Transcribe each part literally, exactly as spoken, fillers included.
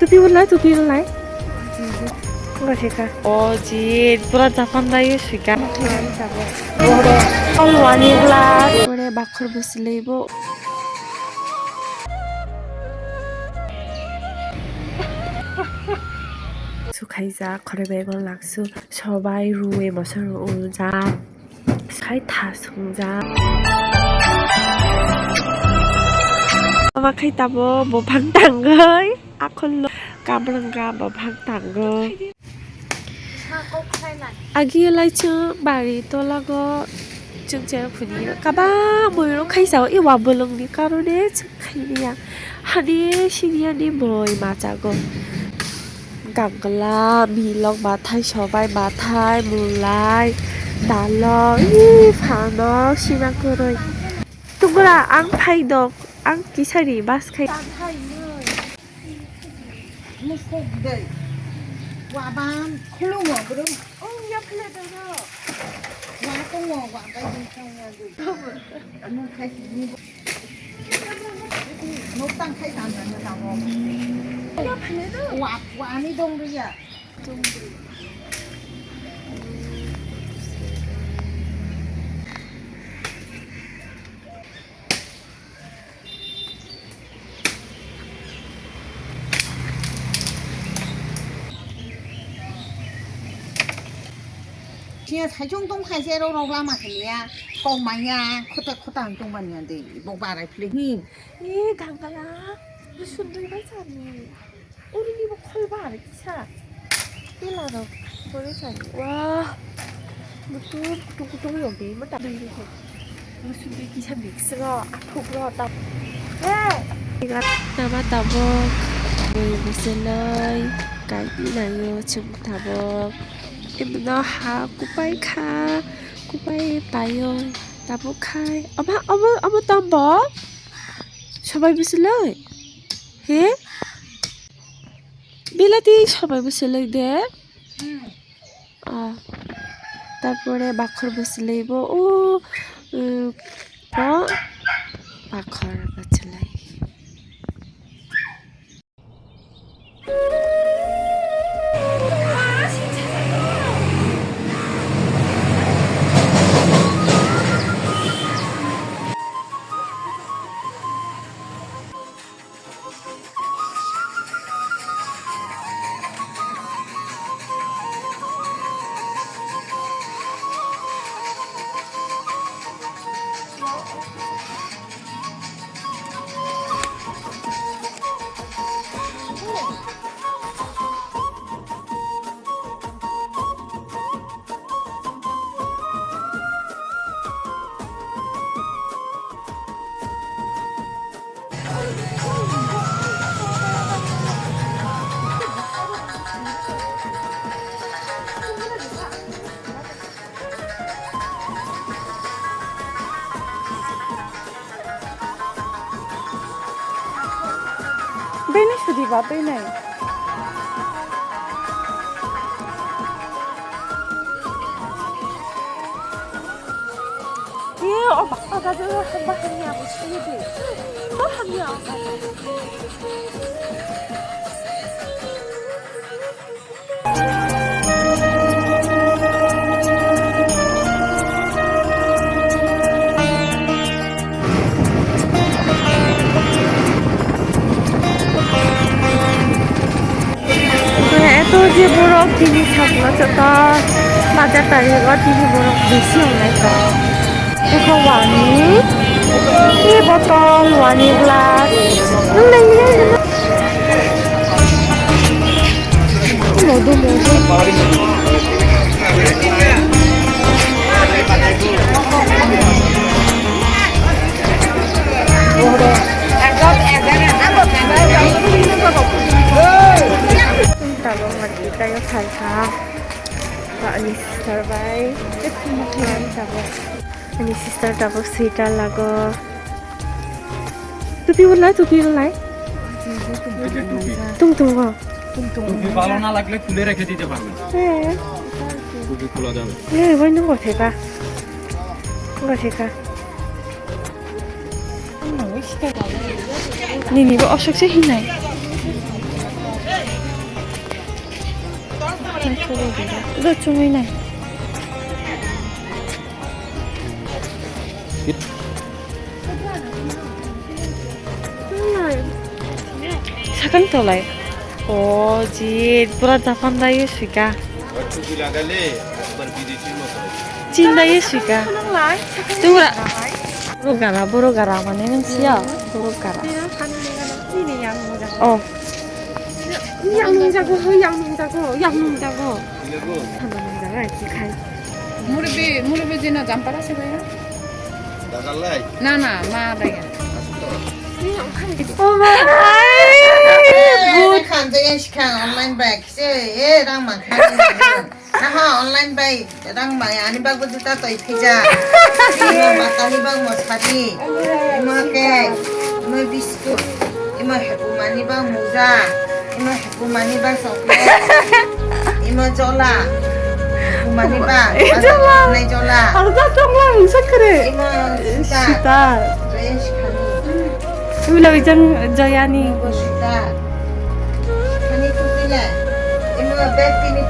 Tupi ulai, tupi ulai. Enggak sih, Kak. Oh, jin, pura Japan dayu sika. Wani glass. Pura bakhor bwswlwi bo. Su khaijak, khoroi bai go laksu, sobai ruwi moso rw uljak. Khai tha sungjak. Ama khai tabo buphang tangwi, akholo kabrwngga buphang tangwi. Agi lai chwng bari tolago chwng cherok phunio kabang muirok khai sao, i wa bolongni karone chwng khailiya. Hani siniya ni boi machago. Gangla, milok bathai, sobai bathai, mulai, dalok, ih, phanok, sima kwrwi. Tungura, ang phai dok, ang kisari bus khai. Musuk dei. Waban khulungo bro. Oh, ya phile doro. Wa tongo, wa bai ding thangya dei. Anu khai sini. Nokthang khai tan tan ta mo. Ya phile do. Wa, wa ani dong ri ya. Siya saichung tong khai se rok rok lama khe liya, kok manya, khota khota ang tong manya de, bo barai phile hi. Ni gangala, ni sundui bai sani. Uri ni bo khol bar kisa. Pila rok, bore sani. Wah, butu kutung kutung yong de, mata dui de. Musubi kisa mix ro, athuk ro, tam. Hey! Tama tabok, bui bwswlwi, kaipinayo chwng tabok. Ibno ha kupai kha, kupai paio, tabok khai. Ama, ama, ama tambo? Sobai bwswlwi? He? Bilati sobai bwswlwi de? Ah, tarpore bakhor bwswlwi bo o, uh, o bakhor bwswlwi. Bini sudi ba bini. Ye, o ba, o ga jo, ba hamya bo sini de. Ba hamya o ga. Eto je borok tini sakno joto bajar tarigo tini borok bisi wngnai kha. Eko wani tei botol, wani glass. Nwng nai nai. Modo, modo. Tabok mati kayo phalkha. Ani sister bai. Ani tabok. Ani sister tabok sweater lago. Tupi ulai, tupi ulai. Tung tung go. Tupi ভালো না লাগলে খুলে রেখে দিতে পারবেন। হ্যাঁ। টুপি খোলা যাবে। এ, bai nung go theka. Go theka. Nini bo osok se hinai. Ito chumui nai. Sakang tolai. O ji pura Japan da yo suika. Chin da yo suika. Tura. Borok gara, borok gara mane mansiya. Borok gara. Oh. Yang nungjago, yang nungjago, yang nungjago. Sama nungjago, ai, si khai. Murbi, murbi jina jampara se bhaiya? Dagalai. Na, na, ma daya. Oh my God. Khan je yang sikha online bai kise, eh, rang ma khan. Aha, online bai rang bai ani bagwi juta toi phija. Imo batani bang mo sari. Imo cake. Imo biscuit. Imo hepumani bang moja. Imo hepumani bang chocolate. Imo jola. Hepumani bang. Eh, jola. Nai jola. Ang tak tongla mungsa kere. Imo sita. Sita. Dress khani. Ui lawk ijang Joyani. Imo sita. Ani tupi le. Imo bag tini.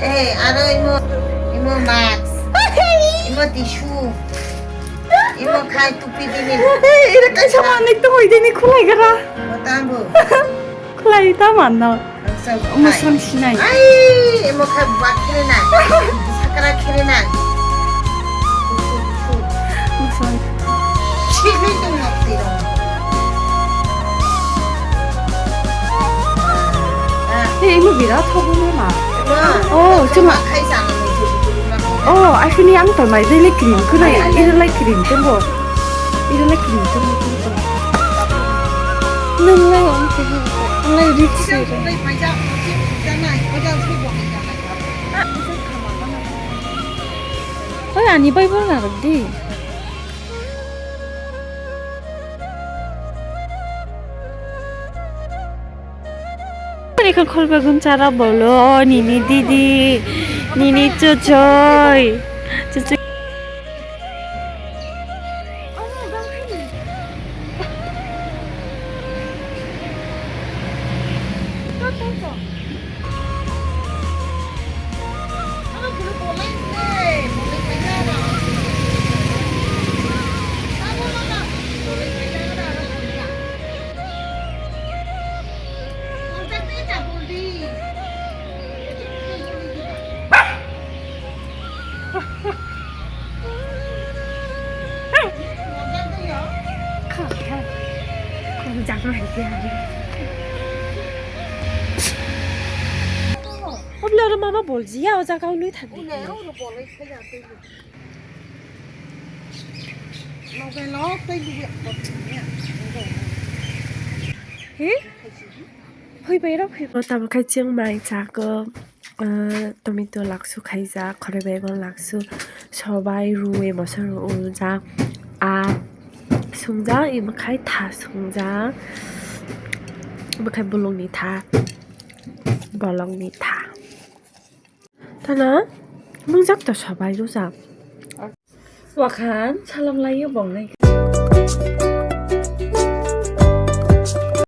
Eh, aro imo, imo mask. Imo tissue. Imo khai tupi tini. Ira kaisa manwi tongwi dini khulai gara. Imo tambo. Khulai ta manno. Musang sinai. Ai, imo kha buat khere na. Sakra khere na. Musang. Sini tu ngok tiro. Eh, imo birat hobo ma. Oh, cuma. Khai sana muncul. Oh, asini ang tongnai, iri lai cream, kunai, iri lai cream tongbo. Iri lai cream tongbo, tongbo. Nung lai ang khe, ang lai rich se. Oi, ani bai bo narwk di. Ani khe khulbe gunchara bolo, nini didi, nini chuchoi. Chuchoi. Oblo oro mama bolji ya o jaga o lui thangdi. He? Phaibai rok phaibai. Tamo khai chwng mai chakw, ah, tomato laksu khaijak, khoroi bai bo laksu, sobai ruwi moso rw uljak, ah, sungjak, imo khai tha sungjak, imo khai bolongni tha, bolongni tha. Tana mungjak to sobai rwjak. Wakhan salam laio bongnai.